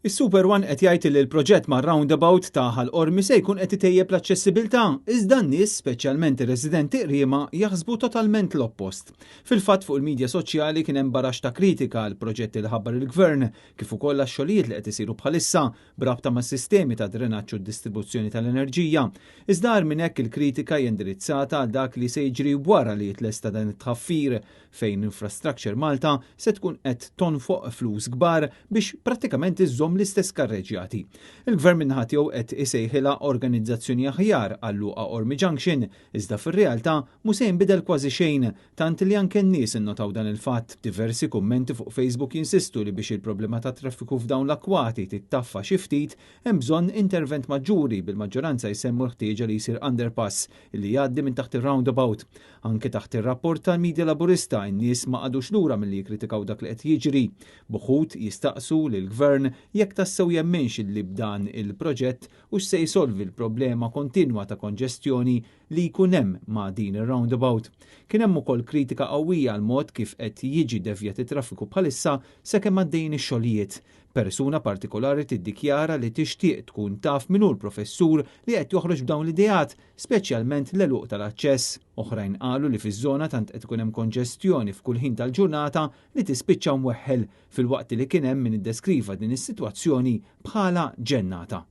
Is-Super One qed jgħid li l-proġett mar-roundabout ta' Ħal Qormi se jkun qed itejjeb l-aċċessibilità, iżda n-nies, speċjalment ir-residenti Qriema, jaħsbu totalment l-oppost. Fil-fatt fuq il-midja soċjali kien hemm baraxx ta' kritika għall-proġetti li ħabbar il-Gvern, kif ukoll għax-xogħlijiet li qed isiru bħalissa b'rabta mas-sistemi ta' drenaġġ u d-distribuzzjoni tal-enerġija. Iżda agħar minn hekk il-kritika hija indirizzata għal dak li se jiġri wara li jitlesta dan it-tħaffir fejn Infrastructure Malta se tkun qed tonfoq flus kbar biex prattikament iżżomm l-istess karreġjati. Il-Gvern min-naħa tiegħu qed isejħilha organizzazzjoni aħjar għal Luqa Qormi Junction, iżda fir-realtà mhu se jinbidel kważi xejn, tant li anke n-nies innotaw dan il-fatt. Diversi kummenti fuq Facebook jinsistu li biex il-problema tat-traffiku f'dawn l-akkwati tittaffa xi ftit, hemm bżonn intervent maġġuri, bil-maġġoranza jsemmu l-ħtieġa li jsir underpass li jgħaddi minn taħt ir-roundabout. Anke taħt ir-rapport tal-media Laburista, in-nies ma qagħdux lura milli jikkritikaw dak li qed jiġri, b'uħud jistaqsu lill-Gvern jekk tassew jemminx li b'dan il-proġett hux se jsolvi l-problema kontinwa ta' konġestjoni li jkun hemm ma' din ir-roundabout. Kien hemm ukoll kritika qawwija għall-mod kif qed jiġi devjat it-traffiku bħalissa sakemm għaddejjin ix-xogħlijiet. Persuna partikolari tiddikjara li tixtieq tkun taf min hu l-professur li qed joħroġ b'dawn l-ideat, speċjalment l-għeluq tal-aċċess. Oħrajn qalu li fiż-żona tant qed ikun hemm konġestjoni f'kull ħin tal-ġurnata li tispiċċa mweħħel, filwaqt li kien hemm min iddeskriva din is-sitwazzjoni bħala ġennata.